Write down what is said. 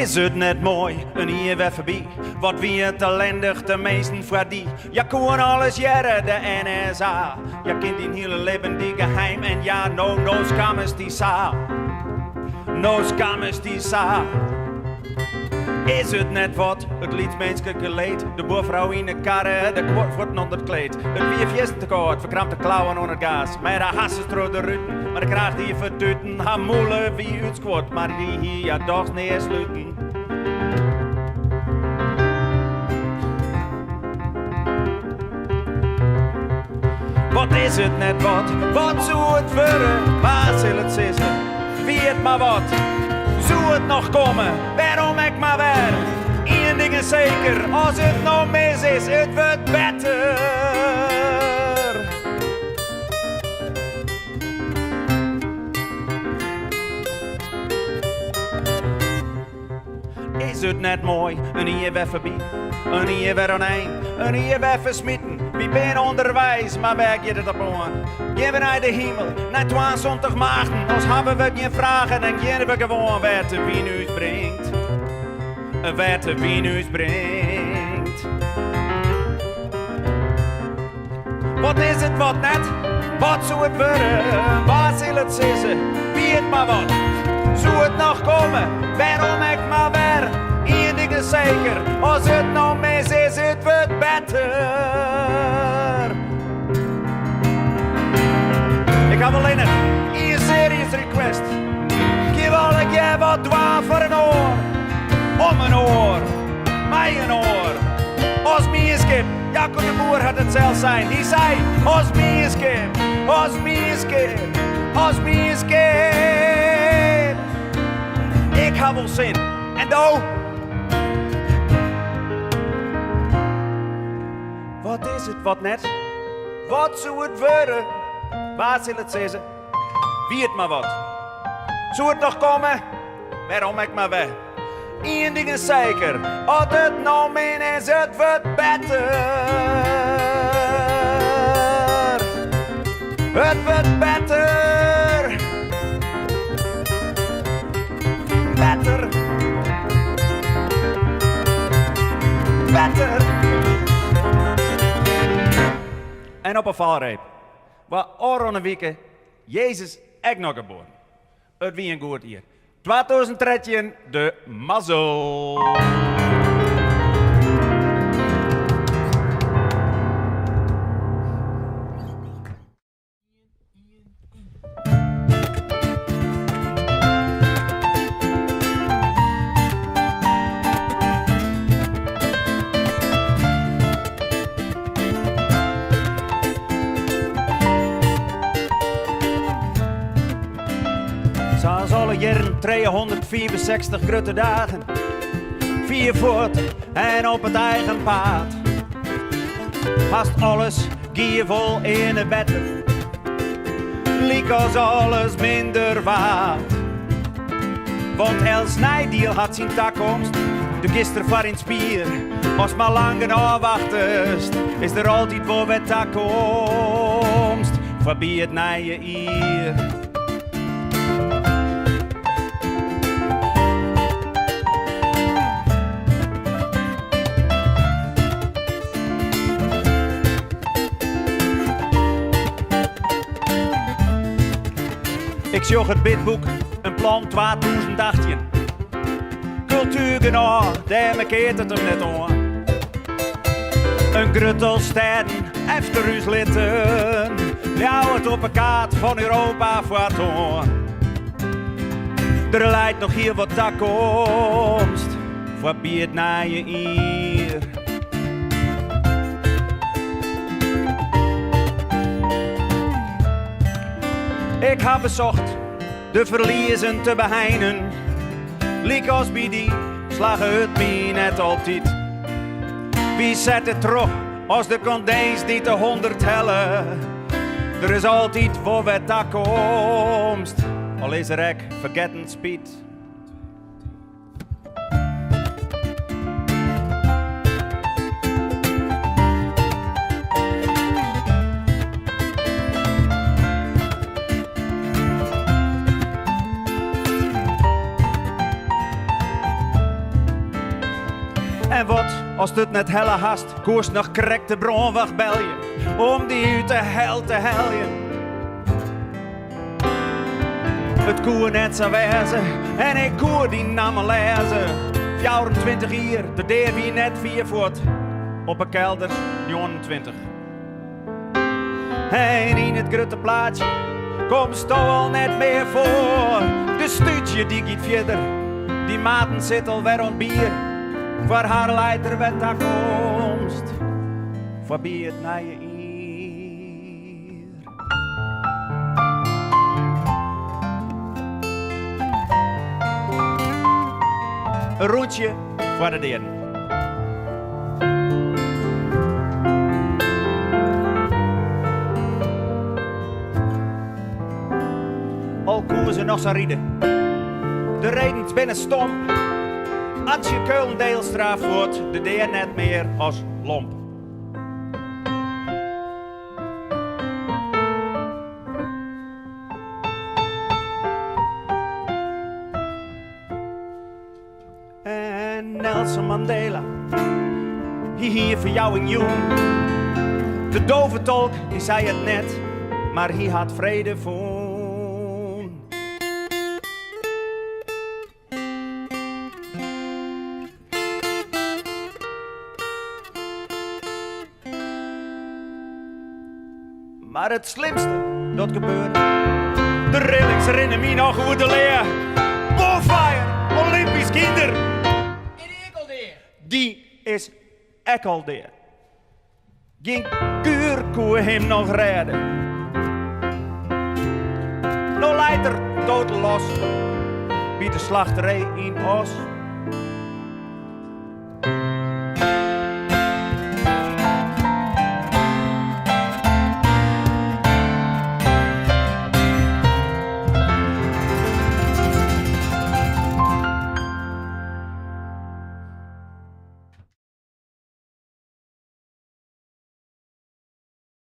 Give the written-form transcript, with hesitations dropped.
Is it net moai, in jier wer foarby? Wat wie it ellindich, teminsten foar dy. Hja koene alles hearre, de NSA. Hja kin dyn hiele libben dy geheim en ja, no, no skammest dy sa. No skammest dy sa. Is it net wat, it lyts minsklike leed, de buorfrou yn 'e karre, de fuotten ûnder it kleed. It wie fierstente kâld, ferkrampte klauwen oan it gas, mei de harsens troch de ruten, mar de kraach die fertuten, har mûle wie útskuord, mar dy hie hja dochs nea sluten. Wat is it net wat, wat soe it wurde, wa sil it sizze, wie it mar wat. Soe it noch komme, wêrom ek mar wer. Ien ding is seker, as it no mis is, it wurdt better. Is it net moai, in jier wer foarby, in jier wer oan ein, in jier wer fersmiten. Wy binne ûnderweis, mar wêr giet it op oan? Gean we nei de himel, nei 72 maagden, as hawwe we gjin fragen en geane we gewoan wêr't de wyn ús bringt. Wêr't de wyn ús bringt. Wat is it wat net? Wat soe it wurde? Wa sil it sizze? Wie it mar wat? Soe it noch komme? Wêrom ek mar wer? Ien ding is seker, as it no mis is, it wurdt better. Ik haw allinnich ien serious request. Kinne we allegear wat dwaan foar in oar? Om in oar. Mei in oar. As mienskip. Jaco de Boer hat it sels sein. Hy sei, as mienskip, as mienskip, as mienskip. Ik ha wol sin. En do? Wat is it wat net? Wat soe it wurde? Wa sil it sizze? Wie it mar wat. Soe it noch komme? Wêrom ek mar wer. Ien ding is seker, as it no min is, it wurdt better. It wurdt better. Better. Better. En op 'e falreep waard ôfrûne wike Jezus ek noch geboren. It wie in goed jier. 2013, de mazzel. Sa as alle jierren 365 grutte dagen. Fier fuort en op it eigen paad. Hast alles gie wol earne better. Lykas alles minder waard. Want elts neidiel hat syn takomst, do kinst der foar yn 't spier. Ast mar lang genôch wachtest, is der altyd wol wer takomst foarby it nije jier. Ik sjoch it bidboek, in plan 2018. Kultuer genôch, dêr mankeart it him net oan. In grut tal stêden efter ús litten, Ljouwert op 'e kaart fan Europa foartoan. Der leit noch hiel wat takomst foarby it nije jier. Ik ha besocht de ferliezen te beheinen, lykas by dy slagge it my net altyd. Wy sette troch as de kondens dy't de 100 helle. Der is altyd wol wer takomst, al is der ek fergetten spyt. Ast it net helle hast, koest noch krekt de brânwacht belje om dy út de hel te heljen. It koe net sa wêze en ik koe dyn namme lêze. 24 jier, de dea wie net fier fuort. Op 'e Kelders 29. En yn it grutte plaatsje komsto al net mear foar. De stúdzje dy giet fierder, dyn maten sitte al wer oan 't bier. Foar har leit der wer takomst foarby it nije jier. In rûntsje foar de deaden. Al koe se noch sa ride. De redens binne stomp. Antsje Keulen-Deelstra fuort de dea net mear as lomp. En Nelson Mandela, hy hie ferjouwing jûn. De dove tolk, dy sei it net, mar hy hat frede fûn. Mar it slimste dat gebeurde, de rillings rinne my noch oer de lea. Bonfire, Olympysk hynder. Dy is ek al dea. Gjin kuer koe him noch rêde. No leit er total loss by de slachterij yn Oss.